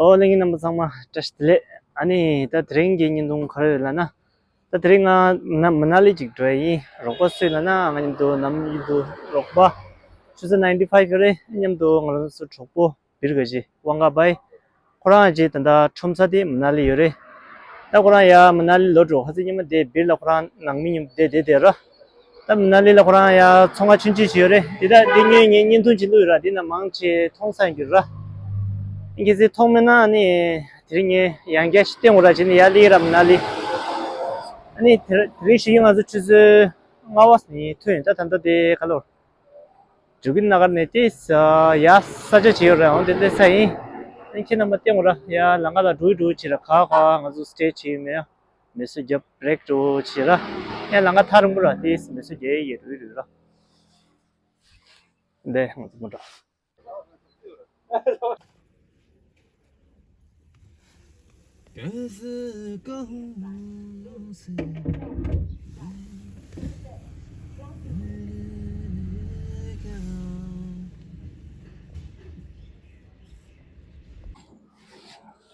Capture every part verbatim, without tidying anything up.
ཨོ་ལྷན་རྒྱས་རྣམ་པ་ཚང་མ་བཀྲ་ཤིས་བདེ་ལེགས། ཨ་ནི་ད་དེ་རིང་གི་བརྙན་ཐུང་ག་རེ་རེད་ལབ་ན། ད་དེ་རིང་ང་ན་མ་ན་ལི་ཅིག་འགྲོ་ཡ་ཡིན། རོགས་པ་སུ་ཡིན་ལབ་ན་ང་མཉམ་དུ་ནམ་རྒྱུན་དུ་རོགས་པ་ཆུ་ཚོད་ninety five ཡོད་རེད། མཉམ་དུ་ང་རང་ཚོ་གྲོགས་པོ་བིར་ག་ཅི་ཝང་ག་བའི། ཁོ་རང་ཅིག་ད་ལྟ་ཁྲོམ་ས་དེ་མ་ན་ལི་ཡོད་རེད། ད་ཁོ་རང་ཡ་མ་ན་ལི་ལོག་འགྲོ། ཁ་སང་ཉི་མ་དེ་བིར་ལ་ཁོ་རང་ནང་མི་མཉམ་དུ་བསྡད་བསྡད་བསྡད་ར། ད་མ་ན་ལི་ལ་ཁོ་རང་ཡ་ཚོང་ཁང་ཆུང་ཆུང་ཞིག་ཡོད་རེད། དེ་ད་དེ་ཉོས་ངས་བརྙན་ཐུང་ཅིག་བླུགས་ཡོད་ར། དེ་ན་མང་ཆེ་མཐོང་ས་ཡིན་རྒྱུ་ར། ཨིན་གལ་སྲིད་མཐོང་མེད་ན་ནི་དེ་རིང་ངས་ཡང་བསྐྱར་ཞིག་སྟོན་དགོས་ར་བྱས་ནས་ཡར་སླེབས་ར་མ་ན་ལི། ཨ་ནི་དེ་དེ་རིང་ཞིག་ང་ཚོ་ཆུ་ཚོད་ལྔ་པ་ནས་ཐོན་ཡིན། ད་ད་ལྟ་དེ་ག་ལོར་འགྲོ་གི་ན་གར་ནས་དེ་ཡ་ས་ཆ་ཅིག་ཡོད་ར། འོང་དེ་སླེབས་ས་ཡིན། ཨ་ནི་ཁྱེད་རྣམ་པ་སྟོན་དགོས་ར། ཡ་ལམ་ཁ་ལ་འགྲོ་གི་འགྲོ་གི་བྱས་ར། ག་ག་ང་ཚོ་སི་ཊེ་བྱས་ཡོད་མེད་ཡ། མེ་གསོད་རྒྱབ་བྷི་རེག་འགྲོ་བྱེད་ར། ཡང་ལམ་ཁ་ཐག་རིང་པོ་ར། དེ་མེ་གསོད་རྒྱག་ཡས་རུལ་རུལ་ར། འདི་ང་ཚོ་མོ་འགྲོ།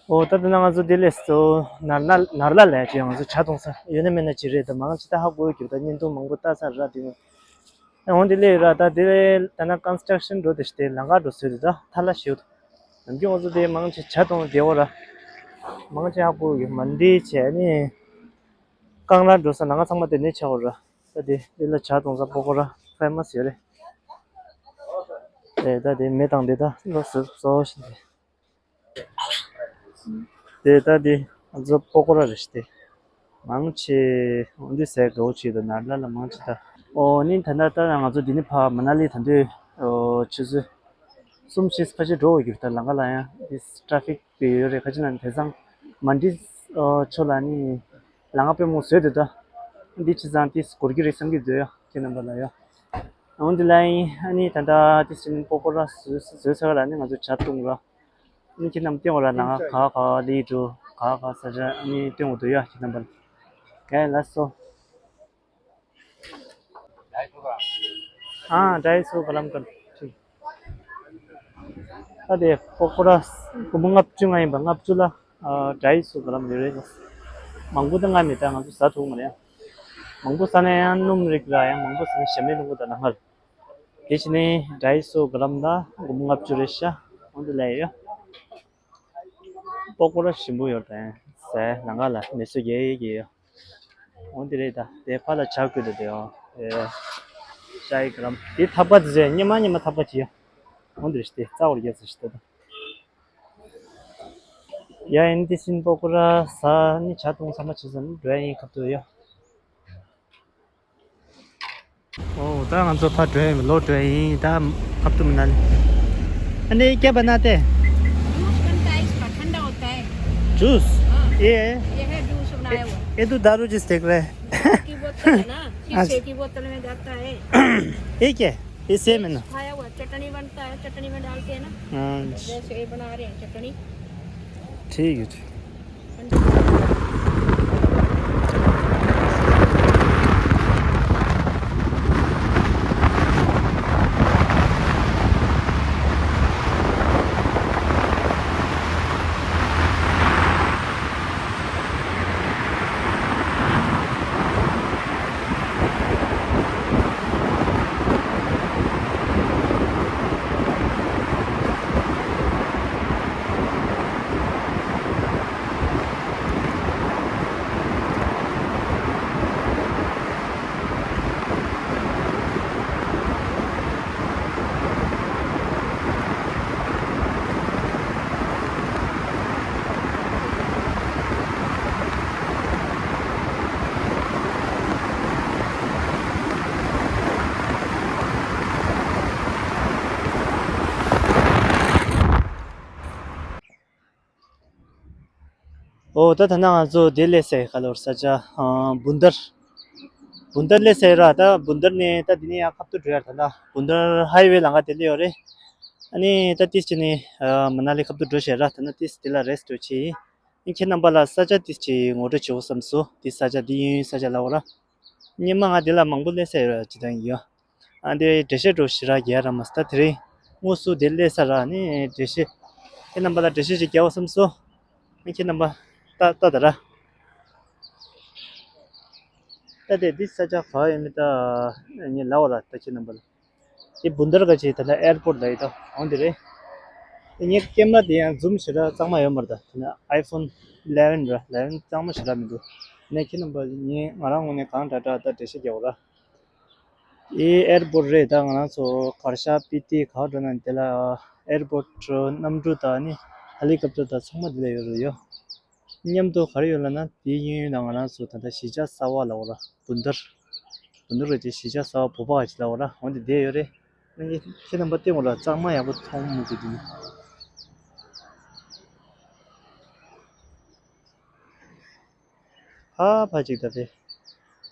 ཨོ་ད་ལྟ་ན་ང་ཚོ་འདི་ལས་སོ་ནར་ལ་ནར་ལ་ལས་ཀྱི་ང་ཚོ་ཇ་འཐུང་ས་ཡོད་ན་མེད་ན་ཅི་རེད། ད་མང་ཆེ་ད་ཧ་གོ་གི་ད་བརྙན་ཐུང་མང་པོ་ལྟ་ས་ར། དེ་ནས་འོང་འདི་ལས་ར། ད་དེ་ལས་ད་ན་ཀོན་སི་ཊྲག་ཤན་འགྲོ་དེ་ཤི་དེ་ལམ་ཁ་འགྲོ་སོད་དེ་ད་ཐ་ལ་ཤོད། ནམ་རྒྱུན་ང་ཚོ་དེ་མང་ཆེ་ཇ་འཐུང་བདེ་བོ་ར། མང་ཆེ་ཧ་གོ་གི་མ་འདི་བྱས་ནི་རྐང་ལ་འགྲོ་ས་ལམ་ཁ་ཚང་མ་དེ་ནས་ཆགས་འོ་ར། ད་དེ་འདི་ལ་ཇ་འཐུང་ས་པོ་ཀོ་ར་ཕེ་མ་སི་ཡོད་རེད། ཨེ་ད་དེ་མེ་དང་དེ་ད་ལོ་སོ་སོ་ཞིག་དེ། དེ་ལྟ་དེ་ང་ཚོ་པོ་ཀོ་ར་རེད་ཤི་དེ། མང་ཆེ་འོ་འདི་ཟས་དགའ་བོ་བྱེད་དུ་ནར་ལ་ལ་མང་ཆེ་ད། ཨོ་ནི་ད་ལྟ་ལྟ་ན་ང་ཚོ་འདི་ནི་ཕ་མ་ན་ལི་ད་འདོད་ཨོ་ཆུ་ཚོད་གསུམ་བཞི་ཕལ་ཆེར་འགྲོ་འོ་གྱུར། ད་ལམ་ཁ་ལ་ཡང་འདི་ཊ་ཕིག་དཔེ་ཡོད་རེད། ཁ་ཅིག་ན་དེ་ཚང་མ་འདི་ཨོ་ཆོ་ལ་ནི་ལམ་ཁ་དཔེ་མོ་བཟོས་དུ་ད། འདི་ཆུ་ཚང་དེ་སྐོར་གྱི་རེད་བསམ་གྱི་འདོད་ཡ་ཁྱེད་རྣམ་པ་ལ་ཡ། འོ་འདི་ལ་ཡིན། ཨ་ནི་ད་ལྟ་དེ་ཕྱིན་པོ་ཀོ་ར་བཟོས་བཟོས་ཚར་ལ་ནི་ང་ཚོ་ཇ་བཏུང་ར། ཨ་ནི་ཁྱེད་རྣམས་སྟོན་དགོས་ར། ནང་ག་ག་ལི་འགྲོ་ག་ག་ས་ཆ་ཨ་ནི་སྟོན་དགོས་འདུག་ཡ་ཁྱེད་རྣམ་པ་ལ། ཡ་ལགས་སོ། ཨ་ཌའི་སོ་ག་ལམ་ཀར་ཨ་དེ་པོ་ཀོ་ར་སྒོར་མོ་ལྔ་བཅུ་ང་ཡིན་པ། ལྔ་བཅུ་ལ་ཨ་ཌའི་སོ་ག་ལམ་ཡོད་རེད། མང་པོ་ད་ང་མི་ད་ང་ཚོ་ཟ་ཐུབ་མ་རེད། མང་པོ་ཟ་ན་ཡང་སྣུམ་རིགས་ར། ཡང་མང་པོ་ཟ་ན་ཞྭ་མོའི་རླུང་བུ་དང་ལ་ངར། དེ་བཞིན་ནི་ཌའི་སོ་ག་ལམ་ལ་སྒོར་མོ་ལྔ་བཅུ་རེད་ཤག་འོ་འདི་ལས་ཡོད། པོ་ཀོ་ར་ཞིམ་པོ་ཡོད་དྲན་ཟས་ལམ་ཁ་ལ་མེ་གསོད་རྒྱག་གི་ཡོད། འོ་འདི་རེད་ད། དེ་ཕར་ལ་ཇ་བསྐོལ་དུ་དེ་ཨོ་ཨེ་ཤ་ཡི་ག་ལམ་དེ་ཐག་པ་དེ་ཟེར་སྙེ་མ་སྙེ་མ་ཐག་པ་ཅི་ཡ། འོ་འདི་རེད་དེ་རྩ་བར་རྒྱག་ཟེར་ཤི་ད་ད། ཡ་ཨིན་དེ་བཞིན་པོ་ཀོ་ར་ཟ་ནི་ཇ་འཐུང་ས་མ་བྱེད་ཟ་ནི་འགྲོ་ཡ་ཡིན་ཁབ་ཏུ་ཡ། ཨོ་ད་ང་ཚོ་ཕར་འགྲོ་ཡིན། ལོག་འགྲོ་ཡིན། ད་ཁབ་ཏུ་མི་ན་ནི། ཨ་ནི་ཀྱེ་བ་ན་ཏེ། जूस बनता है इसका, ठंडा होता है। जूस? हाँ। ये है? ये है जूस बनाया हुआ। ये तो दारू जैसे देख रहे हैं। की बोतल है ना, शीशे अच्छा। की बोतल में जाता है। ये क्या है? ये सेम है ना? खाया हुआ, चटनी बनता है, चटनी में डालते हैं ना। हाँ। जैसे ये बना रहे हैं चटनी। ठीक है, ठीक। ཨོ་ད་ད་ན་ང་ཚོ་དེ་ལས་སའི་ཁ་ལོར་ས་ཆ་ཨ་བུན་དར། བུན་དར་ལས་སའི་ར། ད་བུན་དར་ནས་ད་དེ་ནས་ཡང་ཁབ་ཏུ་འགྲོ་ཡར་ད་ད་བུན་དར་ཧའི་ཝེ་ལམ་ཁ་དེ་ལས་ཡོད་རེད། ཨ་ནི་ད་ཏིས་ཅི་ནས་ཨ་མ་ན་ལི་ཁབ་ཏུ་འགྲོ་བྱས་ར། ད་ན་ཏིས་དེ་ལ་རེ་སི་ཊི་འགྲོ་བྱས་ཡིན། ཨིན་ཁྱེད་རྣམ་པ་ལ་ས་ཆ་ཏིས་ཅི་ངོ་སྤྲོད་བྱེད་འོ་བསམ་སོ། དེ་ས་ཆ་དེ་ཡིན་ཡིན་ས་ཆ་ལ་འོ་ར། སྙེ་མ་ང་དེ་ལ་མང་པོ་ལས་སའི་ར་ཅི་ད་ཡིན་ཡོད། ཨ་འདི་འགྲེལ་བཤད་འགྲོ་ཞེ་དྲག་རྒྱག་ར་མ་སོང་། ད་དེ་རིང་དངོས་སུ་དེ་སླེབས་ས་ར་ནི་འགྲེལ་བཤད་ ཁྱེད་རྣམ་པ་ལ་འགྲེལ་བཤད་ཅིག་རྒྱག་པ་བསམ་སོང་། ཁྱེད་རྣམ་པ་ལྟ་ལྟ་ད་ར། ད་དེ་འདི་ས་ཆ་ག་ཡིན་མིན་ད་ངས་ལབ་པ་ར། ད་ཁྱེད་རྣམ་པ་ལ། དེ་བུན་དར་ག་ཅིག་ད་ལྟ་ཨེར་པོར་ལ་ཡིན་ད། འོང་དེ་རེད། དེ་ངའི་ཀེམ་ར་དེ་ཡང་ཛུམ་ཞེ་དྲག་གཙང་མ་ཡོད་མ་རེད་ད། དེ་ན་ཨའི་ཕོན་ཨི་ལེ་ཝན་ར། ཨི་ལེ་ཝན་གཙང་མ་ཞེ་དྲག་མི་འདུག། ནས་ཁྱེད་རྣམ་པ་ངས་ང་རང་ངོས་ནས་གང་དྲག་དྲག་ད་འགྲེལ་བཤད་རྒྱག་པ་ར། ཨེ་ཨེར་པོར་རེད་ད། ང་རང་ཚོ་གར་ཞ་སྤི་ཏི་ག་འགྲོ་ན་དེ་ལ་ཨེར་པོར་གནམ་གྲུ་དང་ནི་ཧེ་ལི་ཀོབ་ཊར་དང་ཚང་མ་དེ་ལ་ཡོད་རེད་ཡོ། མཉམ་དུ་ག་རེ་ཡོད་ལབ་ན་དེའི་གཡས་གཡོན་ལ་ང་རང་ཚོ་ད་ལྟ་གཞིས་ཆགས་གསར་པ་ལབ་པ་ར། བུན་དར། བུན་དར་རེད་དེ་གཞིས་ཆགས་གསར་པ་བོད་པ་ག་ཅིག་ལབ་པ་ར། འོ་དེ་བསྡད་ཡོད་རེད། ཨ་ནི་ཁྱེད་རྣམ་པ་སྟེང་འོག་ལ་གཙང་མ་ཡག་པོ་མཐོང་མི་འདུག་དེ། ཧ་ཕ་ཅིག་ད་དེ།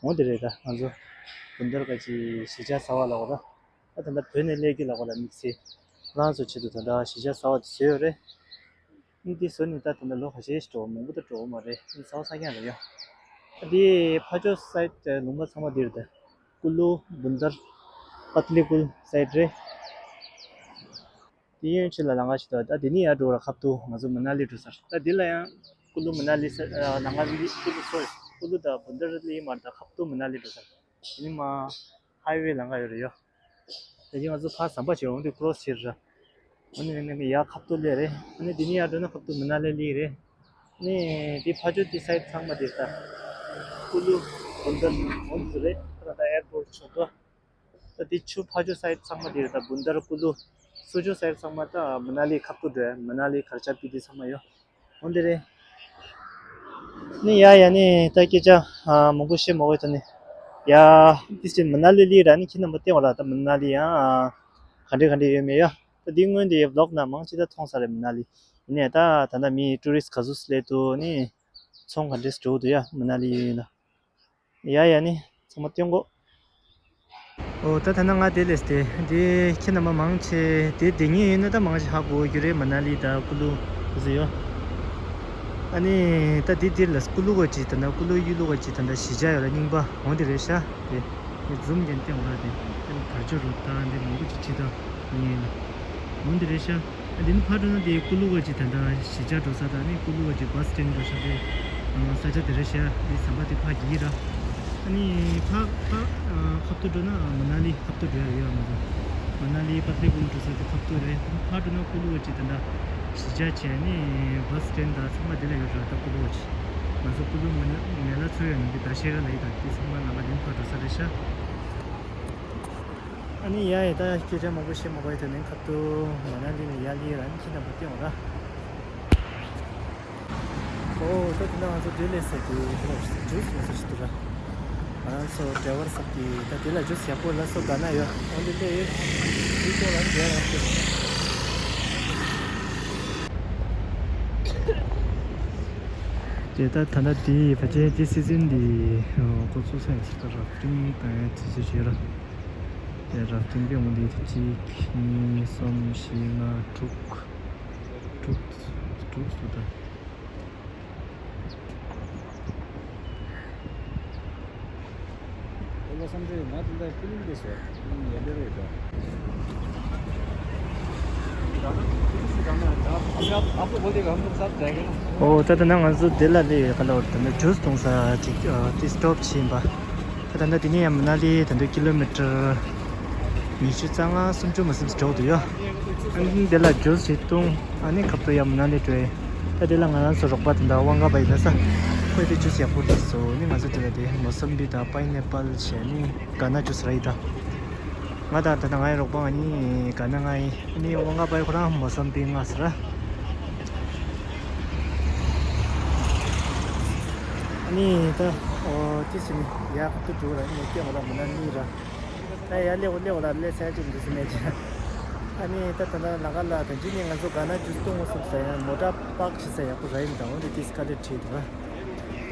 འོ་དེ་རེད་ད། ང་ཚོ་བུན་དར་ག་ཅིག་གཞིས་ཆགས་གསར་པ་ལབ་པ་ར། ད་ད་ལྟ་བོད་ནས་སླེབས་ཀྱི་ལབ་པ་ལ་དམིགས་བསལ་ཁོ་རང་ཚོ་ཆེད་དུ་ད་ལྟ་གཞིས་ཆགས་གསར་པ་དེ་བཟོས་ཡོད་རེད། འདི་བཟོས་ནས་ད་ད་ལྟ་ལོ་ཁ་ཤས་ཤིག་འགྲོ། མང་པོ་ད་འགྲོ་གི་མ་རེད། འདི་གསར་པ་གསར་རྐྱང་རེད་ཡ། འདི་ཕར་ཕྱོགས་སའིད་ལུང་པ་ཚང་མ་འདི་རེད་ད། ཀུ་ལུ། བུན་དར། པཏ་ལི་ཀུལ་སའིད་རེད། དེ་གཡོན་ཕྱོགས་ལ་ལམ་ཁ་ཞིག་འདུག། ད་དེ་ནས་ཡར་འགྲོ་ར་ཁབ་ཏུ་ང་ཚོ་མ་ན་ལི་འགྲོ་ས་རེད། ད་འདི་ལ་ཡང་ཀུ་ལུ་མ་ན་ལི་ས་ལམ་ཁ་འདི་ཀུ་ལུ་སོ་རི། ཀུ་ལུ་དང་བུན་དར་སླེབས་མ་རེད། ད་ཁབ་ཏུ་མ་ན་ལི་འགྲོ་ས་རེད། དེ་ནས་མར་ཧའི་ཝེ་ལམ་ཁ་ཡོད་རེད་ཡ། དེ་རྗེས་ང་ཚོ་ཕར་ཟམ་པ་བྱས་འོང་དུས་ཀོ་རོ་སི་བྱེད་ར། ཨ་ནི་ནི་ཡར་ཁབ་ཏུ་སླེབས་རེད། ཨ་ནི་དེ་ནས་ཡར་འགྲོ་ན་ཁབ་ཏུ་མ་ན་ལི་སླེབས་རེད། ཨ་ནི་དེ་ཕར་ཕྱོགས་དེ་སའིད་ཚང་མ་དེ་ད་ཀུ་ལུ་བུན་དར་འོང་དུ་རེད། ད་ད་ཨེར་པོར་ཕྱོགས་དོ། ད་དེ་ཆུ་ཕར་ཕྱོགས་སའིད་ཚང་མ་དེ་རེད། ད་བུན་དར་ཀུ་ལུ། ཚུར་ཕྱོགས་སའིད་ཚང་མ་ད་མ་ན་ལི་ཁབ་ཏུ་འགྲོ་ཡ། མ་ན་ལི་གར་ཞ་སྤི་ཏི་ཚང་མ་ཡོད། འོ་འདི་རེད། ནི་ཡ་ཡ་ནི་ད་སྐད་ཆ་ཨ་མང་པོ་བཤད་མ་དགོས་ད་ནི། ཡ། འདི་ཕྱིར་མ་ན་ལི་སླེབས་ར། ནི་ཁྱེད་རྣམ་པ་བལྟས་པ་ལ་ད་མ་ན་ལི་ཡང་ཨ་ག་འདྲ་ག་འདྲ་ཡོད་མེད་ཡ། ད་འདི་སྔོན་དེ་ཝི་ལོག་ནང་མང་ཆེ་ད་མཐོང་ས་རེད་མ་ན་ལི། ཡིན་ནའི་ད་ད་ལྟ་མི་ཊུ་རི་སི་ག་ཚོད་སླེབས་འདུག། ནི་ཚོང་ག་འདྲས་འགྲོ་འདུག་ཡ། མ་ན་ལི་ཡོད་ཡིན་ན། ཡ་ཡ་ནི་ཚང་མ་སྟོན་གོ། ཨོ་ད་ད་ནང་ང་དེ་ལས་ཏེ་དེ་ཁྱེད་རྣམ་པ་མང་ཆེ་དེ་དེ་ཉིད་ཡིན་ན་ད་མང་ཆེ་ཧ་གོ་རྒྱུ་རེད། མ་ན་ལི་ད་ཀུ་ལུ་ཟེར་ཡོད། ཨ་ནི་ད་དེ་དེ་ལ་ཀུ་ལུ་ག་ཅིག་ད་ན་ཀུ་ལུ་གཡུ་ལུ་ག་ཅིག་ད་ན་གཞིས་ཆགས་ཡོད་ར་རྙིང་པ། འོང་དེ་རེད་ཤག་དེ། དེ་ཛུམ་གྱིན་ཏེ་འོང་ར་དེ་དེ་ལ་བར་ཆོད་རོ་ད་འདི་མང་པོ་ཅིག་ཅི་ད་ཡིན་ཡིན་ན། འོང་དེ་རེད་ཤག། ཨ་འདི་ནི་ཕར་འགྲོ་ན་དེ་ཀུ་ལུ་ག་ཅིག་ད་ལྟ་གཞིས་ཆགས་འགྲོ་ས་དང་ནི་ཀུ་ལུ་ག་ཅིག་བྷ་སི་སི་ཊེན་འགྲོ་ས་དེ་ས་ཆ་དེ་རེད་ཤག། དེ་ཟམ་པ་དེ་ཕར་གྱི་ར། ཨ་ནི་ཕར་ཕར་ཁབ་ཏུ་འགྲོ་ན་མ་ན་ལི་ཁབ་ཏུ་འགྲོ་ཡ་ཡོད་མ་གཏོགས། མ་ན་ལི་པཏ་ལི་ཀུལ་འགྲོ་ས་དེ་ཁབ་ཏུ་རེད། ཕར་འགྲོ་ན་ཀུ་ལུ་ག་ཅིག་ད་ལྟ་གཞིས་ཆགས་བྱས་ནི་བྷ་སི་སི་ཊེན་དང་ཚང་མ་དེ་ལ་ཡོད་ར། ད་ཀུ་ལུ་ག་ཅིག་ང་ཚོ་ཀུ་ལུ་མེ་ལ་མེ་ལ་ཚོ་ཡོད་ནི་དེ་ད་ཤེ་ག་ལ་ཡི་ད་དེ་ཚང་མ་ལམ་ཁ་དེ་ཕར་འགྲོ་ས་རེད་ཤག། ཨ་ནི་ཡ་ཡི་ད་སྐད་ཆ་མང་པོ་བཤད་མ་དགོས་ཡ། ད་ནི་ཁ་ཐུག་མ་ན་ལི་ནས་ཡར་སླེབས་ར། ཨ་ནི་ཁྱེད་རྣམ་པ་སྟོན་འོང་ར། ཨོ་ད་དེ་ན་ང་ཚོ་དེ་ལས་ཟེར་དེ་ཇུས་མ་ཟེར་ཞིག་འདུག་ར། ང་རང་ཚོ་ཌ་རའི་ཝར་ཟེར་དེ་ད་དེ་ལ་ཇུས་ཡག་པོ་ལ་སོ་ག་ན་ཡོད། ཨོ་འདི་ལས་ཡོད། དེ་ཚོ་ལ་འདི་ར་སྟེ། དེ་ད་ད་ལྟ་དེ་ཕལ་ཆེར་དེ་སི་ཛན་དེ་འགོ་ཚུགས་ས་ཡིན་ས། ད་ར་ཕི་ཊིང་དང་དེ་ཚོ་བྱས་ར། དེ་ར་ཕི་ཊིང་གི་འོང་དེ་གཅིག་གཉིས་གསུམ་བཞི་ལྔ་དྲུག་དྲུག་དྲུག་སུ་ད། ཨོ་ད་ད་ན་ང་ཚོ་དེ་ལ་ལས་ག་ལ་བར་དུ་ནི་ཇུས་འཐུང་ས་ཅིག་ཨ་དེ་སི་ཊོབ་བྱས་ཡིན་པ། ད་ད་ལྟ་དེ་ནས་ཡང་མ་ན་ལི་ད་ལྟ་ཀི་ལོ་མི་ཊར་ཉི་ཤུ་རྩ་ལྔ་སུམ་ཅུ་མ་ཟིན་ཙམ་འགྲོ་འདུག་ཡ། ཨ་ནི་དེ་ལ་ཇུས་ཞིག་བཏུང་། ཨ་ནི་ཁབ་ཏུ་ཡ་མ་ན་ལི་འགྲོ་ཡ། ད་དེ་ལ་ང་རང་ཚོ་རོགས་པ་དེ་འདྲ་དབང་ག་པ་ཡིན་ན་ས་ཁོས་དེ་ཇུས་ཡག་པོ་རེད་ཟེར། ཨ་ནི་ང་ཚོ་དེ་ལ་དེ་མོ་སམ་བི་དང་པའི་ནེ་པལ་བྱས་ནི་ག་ན་ཇུས་ར་ཡི་ད། ང་དང་ད་ལྟ་ང་ཡི་རོགས་པ་ང་གཉིས་ག་ན་ང་ཡི། ཨ་ནི་དབང་ག་པ་ཡི་ཁོ་རང་མོ་སམ་བི་ང་ཟེར་ར། ཨ་ནི་ད་ཨོ་དེ་ཕྱིན་ཡ་ཁབ་ཏུ་འགྲོ་ར། ཨ་ནི་སྐད་འོ་ལ་མ་ན་ལི་ར། ད་ཡར་སླེབས་འོ་སླེབས་འོ་ལ་སླེབས་ས་ཅིག་འདུག་སེ་མེད་ཅིག། ཨ་ནི་ད་ད་ལྟ་ལམ་ཁ་ལ་ད་ཅི་ནས་ང་ཚོ་ག་ན་ཇུས་གཏོང་དགོས་བསམ་ས་ཡང་མོ་ཊ་པག་བྱེད་ས་ཡག་པོ་ར་ཡིན་དང་། འོ་དེ་དེ་སི་ཀ་ལེ་བྲིས་འདུག་ར།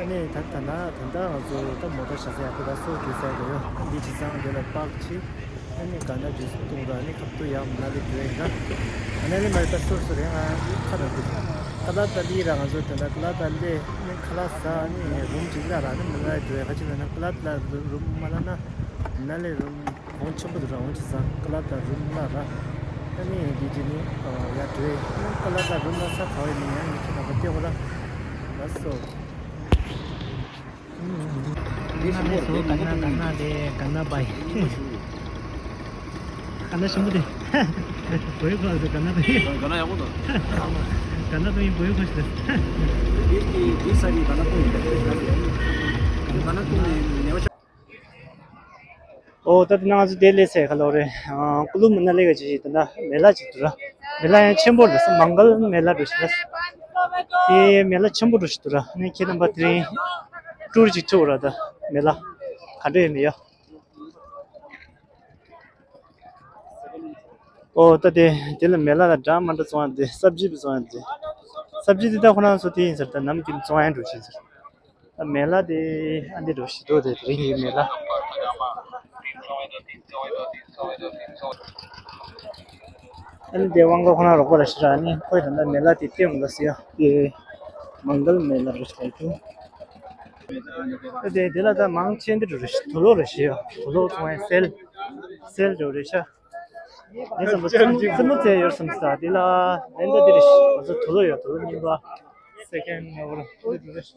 ཨ་ནི་ད་ད་ན་ད་ལྟ་ང་ཚོ་ད་མོ་ཊ་བཞག་ས་ཡག་པོ་ད་སོ་དེ་ས་ཡག་ཡོད། འདི་བྱས་ཙང་དེ་ལ་པག་བྱེད། ཨ་ནི་ག་ན་ཇུས་གཏོང་ར། ཨ་ནི་ཁབ་ཏུ་ཡ་མ་ན་ལི་འགྲོ་ཡིན་ར། ཨ་ནི་ལི་མ་ད་སོ་སོ་རེད། ང་ཁ་ད་འདུག་ཀ་ལ་ད་ལི་ར། ང་ཚོ་ད་ད་ཀ་ལ་ད་ལི་ནི་ཁ་ལག་ཟ། ཨ་ནི་རུམ་གཅིག་ལ་ར། ཨ་ནི་མ་ན་ལི་འགྲོ་ཡ་ཁ་ཅིག་ལ་ན་ཀ་ལ་ད་རུམ་མ་ལ་ན་མ་ན་ལི་རུམ་གོང་ཆེན་པོ་འདུག་ར། འོང་ཅི་ཟ་ཀ་ལ་ད་རུམ་ལ་ར། ཨ་ནི་འདི་འདི་ནི་ཡར་འགྲོ་ཡི། ཀ་ལ་ད་རུམ་ལ་ས་ག་བའི་ནི་ཡང་མི་ཁྱེད་རྣམ་པ་སྟེར་བ་ལ་ལགས་སོ། ཀ་ན་ལས་སུ་ཀ་ན་ཀ་ན་ལས་ཀ་ན་པའི། ཀ་ན་ཞིམ་པོ་དེ། བོད་ཁོ་སུ་ཀ་ན་པའི། ཀ་ན་ཡག་པོ་འདུག་ཀ་ན་པའི་བོད་ཁོ་ཞིག་འདི་འདི་ས་ནི་ཀ་ན་པའི་ཀ་ན་པའི་ནེ་བ་ཨོ་ད་དེ་ནང་ང་ཚོ་དེ་ལས་སའི་ཁ་ལོ་རེད། ཨ་ཀུ་ལུ་མ་ན་ལི་ག་ཅིག་ད་ལྟ་མེ་ལ་ཅིག་འདུག་ར། མེ་ལ་ཡང་ཆེན་པོ་རེད། མང་གལ་མེ་ལ་འདྲ་ཞིག་རེད། དེ་མེ་ལ་ཆེན་པོ་འདྲ་ཞིག་འདུག་ར། ཨ་ནི་ཁྱེད་རྣམ་པ་དེ་རིང་ཊུར་ཅིག་ཐུག་ར། ད་མེ་ལ་ག་འདྲ་ཡོད་མེད་ཡ། ཨོ་ད་དེ་དེ་ལ་མེ་ལ་ལ་འདྲ་མ་འདྲ་བཙོང་ཡ་དེ། སབ་ཇི་བཙོང་ཡ་དེ། སབ་ཇི་དེ་ད་ཁོ་རང་ཚོ་དེ་ཡིན་ཟེར། ད་ནམ་རྒྱུན་བཙོང་ཡ་འགྲོ་བཞིན་ཟེར། མེ་ལ་དེ་ཨ་འདི་འགྲོ་ཞིག་འགྲོ་དེ་དེ་རིང་གི་མེ་ལ། ཨ་ནི་དེ་དབང་ག་ཁོ་ན་རོགས་པ་ར་ཞིག་ར། ཨ་ནི་ཁོས་ད་ལྟ་མེ་ལ་དེ་སྟོན་འོང་ལ་ཟེར་ཡ། དེ་མང་གལ་མེ་ལ་རེད་ཟེར་དུས། ཨ་དེ་དེ་ལ་ད་མང་ཆེ་འདི་འགྲོ་རེད། དུག་ལོག་རེད་ཟེར་ཡ། དུག་ལོག་ཚོང་ཡ་སེལ་སེལ་འགྲོ་རེད་ཤག་ངས་བསམ་པ་རྩེད་མོ་རྩེད་མོ་རྩེ་ཡོད་བསམ་ས། དེ་ལ་ཨེ་འདྲ་དེ་རེད། ང་ཚོ་དུག་ལོག་ཡོད། དུག་ལོག་རྙིང་པ་སེ་ཀེན་ཌི་ཧེན་ཌི་ཡོད་རེད།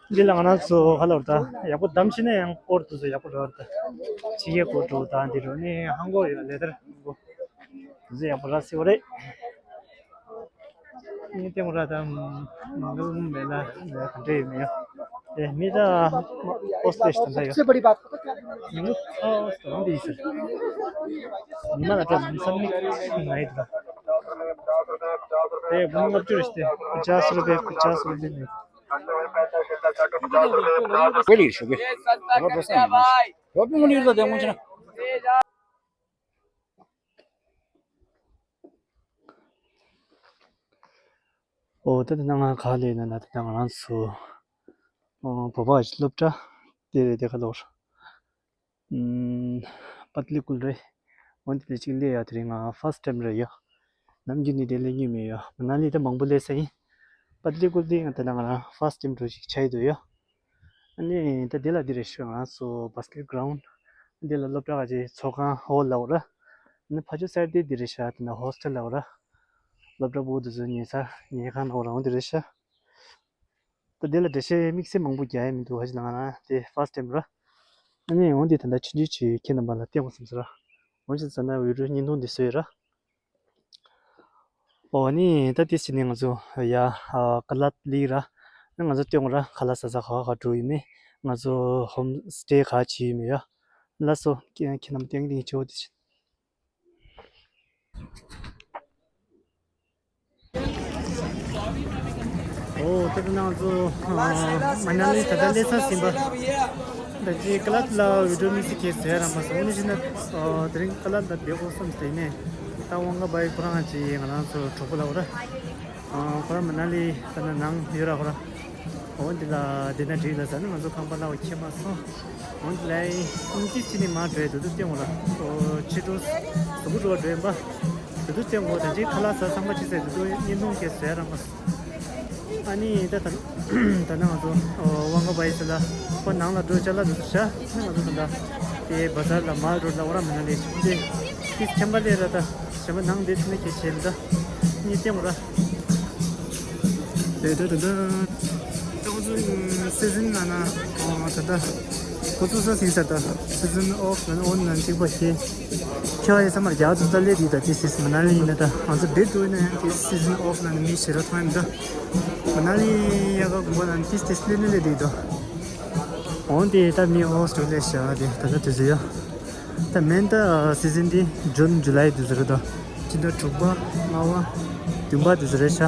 འདི་ལ་ང་རང་ཚོ་ཁ་ལོར་ད་ཡག་པོ་བདམས་ཤེས་ན་ཡང་སྐོར་དུ་ཚོ་ཡག་པོ་རེད་ད། ཕྱི་རྒྱལ་སྐོར་འགྲོ་ད་འདི་རུ་ནི་ཧང་གོ་ཡོད། ལེ་དར་ཧང་གོ་དུ་ཚོ་ཡག་པོ་ར་སི་བ་རེད། ངས་ལྟད་མོ་ར་དང་མང་གལ་མེ་ལ་ལ་ག་འདྲ་ཡོད་མེད་ཡོད། དེ་མི་ད་ཧོ་སི་ཊེལ་དང་འདྲ་ཡོད། ཉིན་མོ་ཚ་བ་སྟོང་དེ་ཡིན་ཟེར། ཉི་མ་ལ་འགྲོ་མི་ས་མིག་ང་ཡི་ད། དེ་དགུང་ལོ་ལྔ་བཅུ་རེད་དེ། ཁུ་ཅག་སུ་རུ་པེ། ཁུ་ཅག་སུ་རུ་པེ་ནི། ཝེ་ལི་ཤུ་གི། རོ་པོ་སན་ཡིན། རོ་པོ་ངོ་ནི་ཡོད་ད། དེ་ངོ་ཆེ་ན། ཨོ་ད་དེ་ན་ང་ག་ལས་ན་ན་དེ་ན་ང་རང་ཚོ་ཨོ་བོད་པ་ཞིག་སློབ་གྲྭ་དེ་རེད། དེ་ག་ལོར་ཨམ་པཏ་ལི་ཀུལ་རེད། འོན་ཏེ་དེ་ཅིག་སླེབས་ཡ་དེ་རིང་ང་ཕར་སི་ཊི་ཊེམ་རེད་ཡ། ནམ་རྒྱུན་ནས་དེ་སླེབས་མྱོང་མེད་ཡ། མ་ན་ལི་ད་མང་པོ་སླེབས་ས་ཡིན། པཏ་ལི་ཀུལ་དེ་ང་དེ་ན་ང་རང་ཕར་སི་ཊི་ཊེམ་འགྲོ་ཞིག་ཆགས་ཡི་འདུག་ཡ། ཨ་ནི་ད་དེ་ལ་འདི་རེད་ཤག་ང་ཚོ་བྷ་སི་ཀེཊ་གྷ་རའུན་ཌི། འདི་ལ་སློབ་གྲྭ་ཁ་ཅིག་ཚོགས་ཁང་ཧོལ་ལབ་ར། ཨ་ནི་ཕར་ཕྱོགས་སའིཌ་དེ་འདི་རེད་ཤག་དེ་ན་ཧོ་སི་ཊེལ་ལབ་ར། སློབ་གྲྭ་པོ་དེ་ཚོ་ཉལ་ས་ཉལ་ཁང་ལབ་ར། འོ་འདི་རེད་ཤག་ད་དེ་ལ་འགྲེལ་བཤད་དམིགས་བསལ་མང་པོ་རྒྱག་ཡ་མི་འདུག་ཧ་ཅི་ལ་ང་རང་དེ་ཕར་སི་ཊི་ཊེམ་ར། ཨ་ནི་འོ་འདི་ད་ལྟ་ཆུང་ཆུང་ཅིག་ཁྱེད་རྣམ་པ་ལ་སྟོན་དགོས་བསམ་སོང་ར། འོ་ཅི་ཟེར་ན་བི་ཌི་ཡོ་བརྙན་ཐུང་འདི་བཟོས་ཡོད་ར། ཨོ་ནི་ད་དེ་ཕྱིན་ནས་ང་ཚོ་ཡ་ཨ་ཀ་ལ་ལི་ར། ང་ཚོ་སྟོན་ར། ཁ་ལག་ཟ་ས་ག་ག་འགྲོ་ཡིན་མེད། ང་ཚོ་ཧོམ་སི་ཊེ་ག་བྱེད་ཡིན་མེད་ཡ། ལགས་སོ། ཁྱེད་ཁྱེད་རྣམས་ཏན་ཏན་ཆེ་བོ་དེ་བྱེད། ཨོ་ད་དེ་ང་ཚོ་ཨ་མ་ན་ལི་ད་ལྟ་སླེབས་ཚར་ཟིན་པ། ད་ཅི་ཀ་ལ་ལ་བི་ཌི་ཡོ་དམིགས་བསལ་གྱི་ཟེར་ར་མ་སོང་། འོ་ནི་ཅི་ན་ཨ་དེ་རིང་ཀ་ལ་ལ་བསྡད་དགོས་བསམ་སྟེ་ནས། ད་དབང་ག་བའི་ཁོ་རང་ཅི་ང་རང་ཚོ་གྲོགས་པོ་ལ་འོ་ར། ཨ་ཁོ་རང་མ་ན་ལི་ད་ན་ནང་ཡོད་ར་ཁོ་ར། འོ་འདི་ལ་བསྡད་ན་འགྲིག་ལ་ཟེར་ནས་ང་ཚོ་ཁང་པ་ལ་འོ་ཁྱེར་མ་སོང་། འོ་འདི་ལ་ཨིན་ཏིས་ཅི་ནི་མ་འགྲོ་ཡ་དུ་དུ་སྟེང་འོ་ར། འོ་ཆེ་འགྲོ་སུ་བུ་འགྲོ་འགྲོ་ཡིན་པ། དུ་དུ་སྟེང་འོ་ད་ཅི་ཁ་ལག་ཟ་ཚང་མ་ཅི་ཟེར་དུ་དུ་བརྙན་ཐུང་སྐྱེལ་ཟེར་ར་མ་སོང་། ཨ་ནི་ད་ད་ད་ནང་ང་ཚོ་ཨོ་དབང་ག་བའི་ཟེར་ལ་ཁོ་ནང་ལ་འགྲོ་ཅ་ལག་འདུག་ཤ་ནི་ང་ཚོ་ད་ད་དེ་བ་ཛར་ལ་མལ་རོ་ལ་འོ་ར་མ་ན་ལི་ཤི་དེ་དེ་ཆེན་པ་ལས་ར་ད་ཆེན་པ་ནང་དེ་ཚུ་ནི་ཁྱེད་ཆེན་ད་ནི་སྟེང་འོ་ར། དེ་ད་ད་ད་ད་ཁོ་ཚོ་སི་ཛིན་ལ་ན་ཨོ་ད་ད་ཁོ་ཚོ་ས་སིང་ས་ད་སི་ཛིན་ཨོཕ་ལ་ན་ཨོན་ལ་གཅིག་པ་ཤེས། ཁྱོད་ཡི་ས་མར་རྒྱ་ཚོ་ད་ལེ་དི་ད་ཏི་སིས་མ་ན་ལི་ཡིན་ན་ད་ང་ཚོ་བེད་དུ་ཡིན་ན་ཡང་ཏི་སི་ཛིན་ཨོཕ་ལ་ནི་མི་ཞེ་ར་ཐོང་ཡིན་ད། མ་ན་ལི་ཡ་ག་གུམ་པ་ལ་ནི་ཏི་སི་ཏི་སི་ལེ་ནི་ལེ་དི་དོ། འོན་ཏེ་ད་མི་ཨོ་སི་ཊོ་ལེ་ཤ་དེ་ད་ད་དུས་ཚོད་ཡོད། ད་མེན་ད་སི་ཛིན་དེ་ཇུན་ཇུ་ལའི་དུས་ཚོད་རེད་དོ། སྤྱི་ཟླ་དྲུག་པ་ལྔ་པ་བདུན་པ་དུས་ཚོད་རེད་ཤ།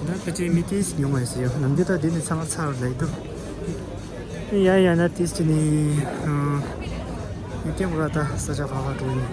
ད་ཁ་ཆེ་མི་ཏི་སི་ཉུང་བ་ཡོད་ཟེར་ཡོད། ནམ་རྒྱུན་ད་དེ་ནི་ཚང་མ་ཚར་ལེ་དུ། ཡ་ཡ་ན་ཏིས་ཅི་ནི། ཨ་ནི་ཀེམ་ར་ད་ས་ཆ་ཁ་ཁ་འགྲོ་ཡིན།